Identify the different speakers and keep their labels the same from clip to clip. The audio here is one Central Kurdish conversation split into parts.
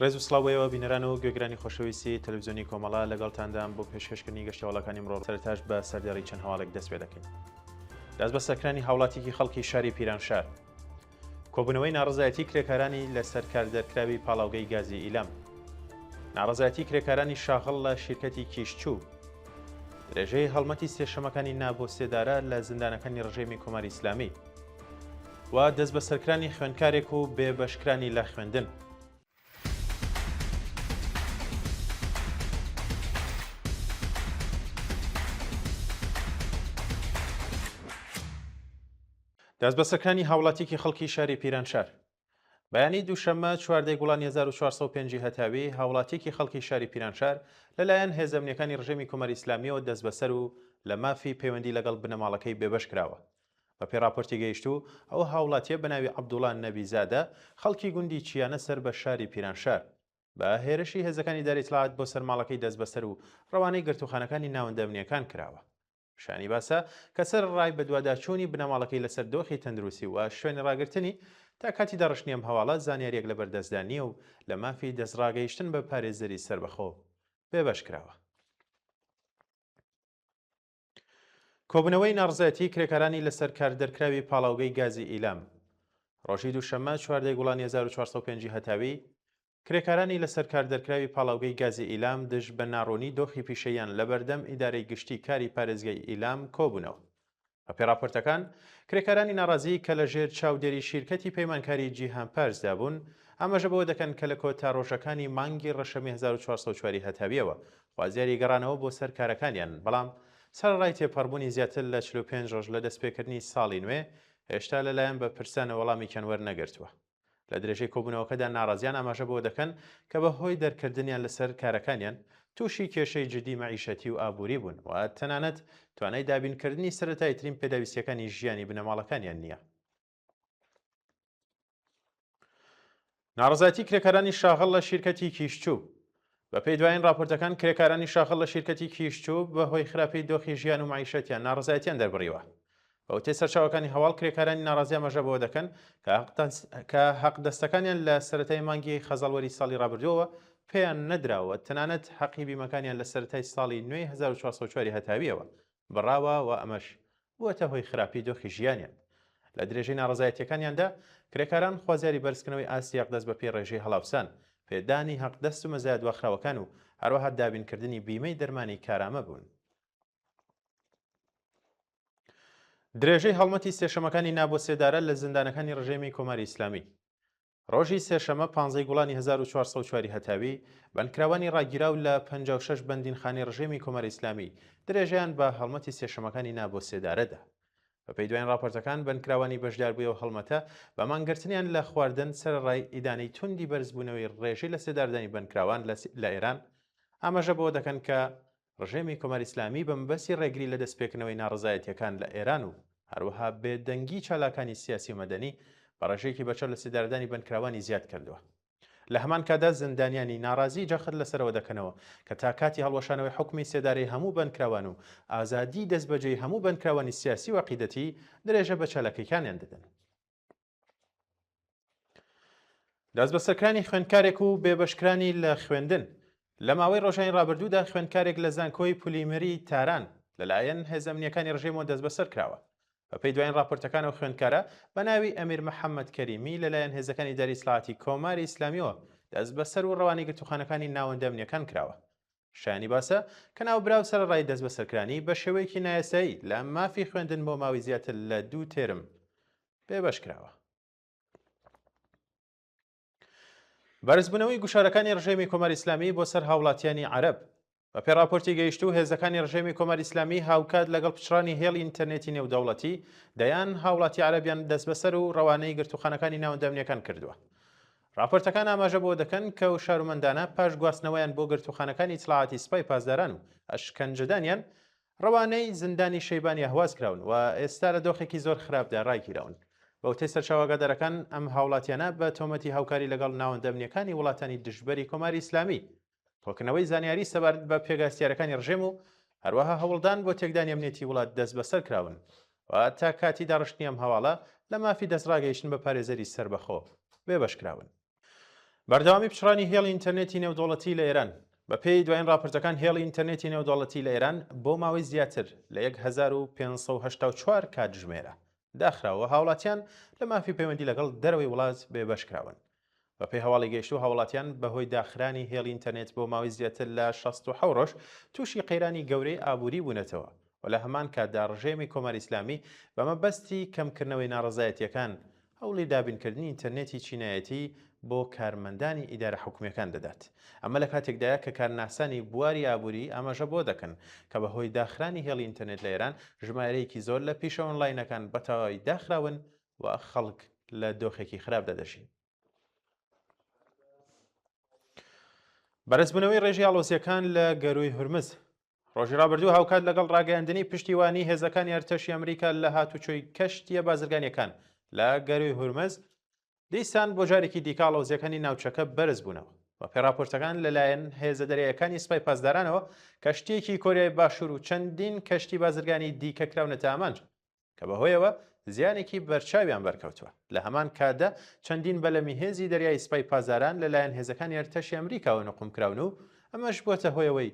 Speaker 1: ڕێز و سڵاو بۆ ئێوە بینەران و گوێگرانی خۆشەویستی تەلەڤزیۆنی کۆمەڵە، لەگەڵتاندام بۆ پێشکەشکردنی گەشتی هەواڵەکانی ئەمڕۆ، سەرەتاش بە سەردێڕی چەند هەواڵێک دەست پێ دەکەین. دەستبەسەرکرانی هاوڵاتیکی خەڵکی شاری پیرانشار. کۆبوونەوەی ناڕەزایەتی کرێکارانی لەسەر کار دەرکراوی پاڵاوگەی گازی ئیلام. ناڕەزایەتی کرێکارانی شاغڵ لە شیرکەتی کیشچوو. درێژەی هەڵمەتی سێشەمەکانی نا بۆ سێدارە لە زیندانەکانی ڕژێمی کۆماری ئیسلامی و دەستبەسەرکرانی خوێندکارێک و بێبەشکرانی لە خوێندن. دەستبەسەرکرانی هاوڵاتیکی خەڵکی شاری پیرانشار. بەیانی دووشەممە چواردەی گوڵانی 1405 هەتاوی هاوڵاتیەکی خەڵکی شاری پیرانشار لەلایەن هێزە ئەمنیەکانی ڕژێمی کۆماری ئیسلامیەوە دەستبەسەر و لە مافی پەیوەندی لەگەڵ بنەماڵەکەی بێبەش کراوە. بەپێی ڕاپۆرتی گەیشتوو، ئەو هاوڵاتیە بە ناوی عەبدوڵا نەبیزادە خەڵکی گوندی چیانە سەر بە شاری پیرانشار، بە هێرشی هێزەکانی ئیدارەی ئیتڵاعات بۆ سەر ماڵەکەی دەستبەسەر و ڕەوانەی گرتووخانەکانی ناوەندە ئەمنیەکان کراوە. شایانی باسە کە سەرەڕای بەدواداچوونی بنەماڵەکەی لەسەر دۆخی تەندروستی و شوێنی ڕاگرتنی، تا کاتی داڕشتنی ئەم هەواڵە زانیارییەک لەبەردەستدا نییە و لە مافی دەستڕاگەیشتن بە پارێزەری سەربەخۆ بێبەش کراوە. کۆبوونەوەی ناڕزایەتی کرێکارانی لەسەر کار دەرکراوی پاڵاوگەی گازی ئیلام ڕۆژی دووشەممە چواردەی گوڵانی 1405 هەتاوی کرێکارانی لەسەر کار دەرکراوی پاڵاوگەی گازی ئیلام دژ بە ناڕوونی دۆخی پیشەییان لەبەردەم ئیدارەی گشتی کاری پارێزگای ئیلام کۆبوونەوە. بەپێی ڕاپۆرتەکان، کرێکارانی ناڕازی کە لە ژێر چاودێری شیرکەتی پەیمانکاری جیهان پارسدا بوون، ئاماژە بەوە دەکەن کە لە کۆتا ڕۆژەکانی مانگی ڕەشەمی 1404 هەتاوییەوە خوازیاری گەڕانەوە بۆ سەر کارەکانیانن، بەڵام سەرەڕای تێپەڕبوونی زیاتر لە 45 ڕۆژ لە دەستپێکردنی ساڵی نوێ، هێشتا لەلایەن بەرپرسانە وەڵامێکیان وەرنەگرتووە. لە درێژەی کۆبوونەوەکەدا ناڕازیان ئاماژە بەوە دەکەن کە بە هۆی دەرکردنیان لەسەر کارەکانیان تووشی کێشەی جدی مەعیشەتی و ئابووری بوون و تەنانەت توانای دابینکردنی سەرەتاییترین پێداویستییەکانی ژیانی بنەماڵەکانیان نییە. ناڕەزایەتی کرێکارانی شاغڵ لە شیرکەتی کیشچوو بەپێی دوایین ڕاپۆرتەکان کرێکارانی شاغڵ لە شیرکەتی کیشچوو بە هۆی خراپی دۆخی ژیان و مەعیشەتیان ناڕەزایەتیان دەربڕیوە. بە وتەی سەرچاوەکانی هەواڵ کرێکارانی ناڕازی ئاماژە بەوە دەکەن کە حەقدەستەکانیان لە سەرەتای مانگی خەزەڵوەری ساڵی ڕابردووەوە پێیان نەدراوە، تەنانەت حەقی بیمەکانیان لە سەرەتای ساڵی نوێی 1404 هەتاوییەوە بڕاوە و ئەمەش بووەتە هۆی خراپی دۆخی ژیانیان. لە درێژەی ناڕەزایەتییەکانیاندا، کرێکاران خوازیاری بەرزکردنەوەی ئاستی حەقدەست بەپێی ڕێژەی هەڵاوسان، پێدانی حەقدەست و مەزایا دواخراوەکان و هەروەها دابینکردنی بیمەی دەرمانی کارامە بوون. درێژەی هەڵمەتی سێشەمەکانی نا بۆ سێدارە لە زیندانەکانی ڕژێمی کۆماری ئیسلامی. ڕۆژی سێشەمە پانزەی گوڵانی 1404 هەتاوی، بەندکراوانی ڕاگیراو لە 56 بەندینخانەی ڕژێمی کۆماری ئیسلامی درێژەیان بە هەڵمەتی سێشەمەکانی نا بۆ سێدارە دا. بەپێی دوایین ڕاپۆرتەکان بەندکراوانی بەشداربووی ئەو هەڵمەتە بە مانگرتنیان لە خواردن سەرەڕای ئیدانەی توندی بەرزبوونەوەی ڕێژەی لەسێدارەدانی بەندکراوان لە ئێران ئاماژە بەوە دەکەن کە ڕژێمی کۆماری ئیسلامی بە مەبەستی ڕێگری لە دەستپێکردنەوەی ناڕەزایەتییەکان لە ئێران و هەروەها بێدەنگی چالاکانی سیاسی و مەدەنی بە ڕێژەیەکی بەرچاو لەسێدارەدانی بەندکراوانی زیاد کردووە. لە هەمان کاتدا زیندانیانی ناڕازی جەخت لەسەرەوە دەکەنەوە کە تا کاتی هەڵوەشانەوەی حوکمی سێدارەی هەموو بەندکراوان و ئازادیی دەستبەجێی هەموو بەندکراوانی سیاسی و عەقیدەتی درێژە بە چالاکییەکانیان دەدەن. دەستبەسەرکرانی خوێندکارێک و بێبەشکرانی لە خوێندن لە ماوەی ڕۆژانی ڕابردوودا خوێندکارێک لە زانکۆی پولیمری تاران لەلایەن هێزە ئەمنییەکانی ڕژێمەوە دەستبەسەر کراوە. بەپێی دوایین ڕاپۆرتەکان ئەو خوێندکارە بە ناوی ئەمیر محەممەد کەریمی لەلایەن هێزەکانی ئیداری ئیتڵاعاتی کۆماری ئیسلامییەوە دەستبەسەر و ڕەوانەی گرتووخانەکانی ناوەندە ئەمنییەکان کراوە. شایانی باسە کە ناوبراو سەرەڕای دەستبەسەرکرانی بە شێوەیەکی نایاسایی لە مافی خوێندن بۆ ماوەی زیاتر لە دوو تێرم بێبەش کراوە. بەرزبوونەوەی گوشارەکانی ڕژێمی کۆماری ئیسلامی بۆ سەر هاوڵاتیانی عەرەب بەپێی ڕاپۆرتی گەیشتوو هێزەکانی ڕژێمی کۆماری ئیسلامی هاوکات لەگەڵ پچڕانی هێڵی ئینتەرنێتی نێودەوڵەتی دەیان هاوڵاتی عەرەبیان دەستبەسەر و ڕەوانەی گرتووخانەکانی ناوەندە ئەمنییەکان کردووە. ڕاپۆرتەکان ئاماژە بەوە دەکەن کە ئەو شارومەندانە پاش گواستنەوەیان بۆ گرتووخانەکانی ئیتڵاعاتی سپای پاسداران و ئەشکەنجەدانیان ڕەوانەی زیندانی شەیبانی ئەهواز کراون و ئێستا لە دۆخێکی زۆر خراپدا ڕاگیراون. بە وتەی سەرچاوە ئاگادارەکان، ئەم هاوڵاتیانە بە تۆمەتی هاوکاری لەگەڵ ناوەندە ئەمنییەکانی وڵاتانی دژبەری کۆماری ئیسلامی، کۆکردنەوەی زانیاری سەبارەت بە پێگە هەستیارەکانی ڕژێم و هەروەها هەوڵدان بۆ تێکدانی ئەمنیەتی وڵات دەستبەسەر کراون و تا کاتی داڕشتنی ئەم هەواڵە لە مافی دەستڕاگەیشتن بە پارێزەری سەربەخۆ بێبەش کراون. بەردەوامی پچڕانی هێڵی ئینتەرنێتی نێودەوڵەتی لە ئێران بەپێی دوایین ڕاپۆرتەکان هێڵی ئینتەرنێتی نێودەوڵەتی لە ئێران بۆ ماوەی زیاتر لە 1584 کاتژمێرە داخراوە هاوڵاتیان لە مافی پەیوەندی لەگەڵ دەرەوەی وڵات بێبەش کراون. بەپێی هەواڵی گەیشتوو هاوڵاتیان بەهۆی داخرانی هێڵی ئینتەرنێت بۆ ماوەی زیاتر لە 67 ڕۆژ تووشی قەیرانی گەورەی ئابووری بوونەتەوە و لە هەمان کاتدا ڕژێمی کۆماری ئیسلامی بە مەبەستی کەمکردنەوەی ناڕەزایەتییەکان هەوڵی دابینکردنی ئینتەرنێتی چینایەتی بۆ کارمەندانی ئیدارە حکومییەکان دەدات. ئەمە لە کاتێکدایە کە کارناسانی بواری ئابووری ئاماژە بەوە دەکەن کە بەهۆی داخرانی هێڵی ئینتەرنێت لە ئێران ژمارەیەکی زۆر لە پیشە ئۆنلاینەکان بە تەواوی داخراون و خەڵک لە دۆخێکی خراپدا دەژین. بەرزبوونەوەی ڕێژەی ئاڵۆزییەکان لە گەرووی هورمز ڕۆژی ڕابردوو هاوکات لەگەڵ ڕاگەیاندنی پشتیوانی هێزەکانی ئەرتەشی ئەمریکا لە هاتوچۆی کەشتییە بازرگانییەکان لە گەرووی هورمز، دیسان بۆ جارێکی دیکە ئاڵۆزییەکانی ناوچەکە بەرز بوونەوە. بەپێی ڕاپۆرتەکان لەلایەن هێزە دەریاییەکانی سوپای پاسدارانەوە کەشتییەکی کۆریای باشوور و چەندین کەشتی بازرگانی دیکە کراونەتە ئامانج کە بەهۆیەوە زیانێکی بەرچاویان بەرکەوتووە. لە هەمان کاتدا چەندین بەلەمی هێزی دەریایی سپای پاسداران لەلایەن هێزەکانی ئەرتەشی ئەمریکاوە نوقم کراون و ئەمەش بووەتە هۆی ئەوەی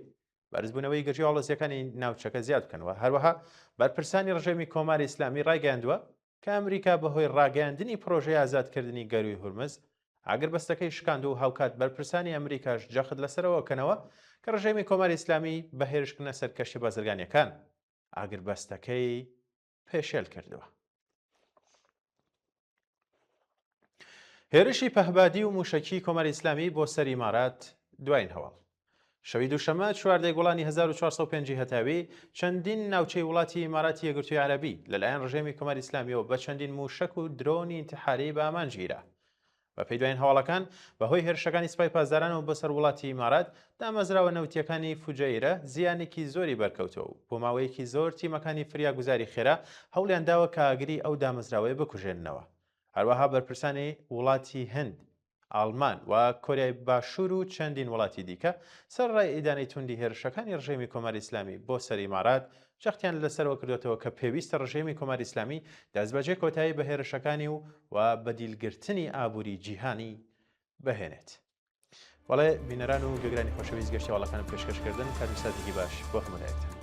Speaker 1: بەرزبوونەوەی گرژی و ئاڵۆزییەکانی ناوچەکە زیاد بکەن و هەروەها بەرپرسانی ڕژێمی کۆماری ئیسلامی ڕایگەیاندووە کە ئەمریکا بەهۆی ڕاگەیاندنی پڕۆژەی ئازادکردنی گەرووی هورمز ئاگربەستەکەی شکاند و هاوکات بەرپرسانی ئەمریکاش جەخت لەسەرەوە کەنەوە کە ڕژێمی کۆماری ئیسلامی بە هێرشکردنە سەر کەشتی بازرگانییەکان ئاگربەستەکەی پێشێل کردووە. هێرشی پەهبادی و موشەکی کۆماری ئیسلامی بۆ سەر ئیمارات دوایین هەواڵ. شەوی دووشەممە چواردەی گوڵانی 1405 هەتاوی چەندین ناوچەی وڵاتی ئیماراتی یەکگرتووی عەرەبی لەلایەن ڕژێمی کۆماری ئیسلامیەوە بە چەندین موشەک و درۆنی ئینتحاری بە ئامانج گیرا. بەپێی دوایین هەواڵەکان، بەهۆی هێرشەکانی سوپای پاسدارانەوە بۆ سەر وڵاتی ئیمارات، دامەزراوە نەوتییەکانی فوجەیرە زیانێکی زۆری بەرکەوتووە و بۆ ماوەیەکی زۆر تیمەکانی فریاگوزاری خێرا هەوڵیان داوە کە ئاگری ئەو دامەزراوەیە بکوژێننەوە. هەروەها بەرپرسانی وڵاتی هند، ئاڵمان و کۆریای باشوور و چەندین وڵاتی دیکە، سەرەڕای ئیدانەی توندی هێرشەکانی ڕژێمی کۆماری ئیسلامی بۆ سەر ئیمارات، جەختیان لەسەرەوە کردۆتەوە کە پێویستە ڕژێمی کۆماری ئیسلامی دەستبەجێ کۆتایی بە هێرشەکانی و و بەدیلگرتنی ئابووری جیهانی بهێنێت. بەڵێ بینەران و گوێگرانی خۆشەویست گەشتی هەواڵەکانم پێشکەش کردن کات و ساتێکی باش بۆ هەموو لایەکتان.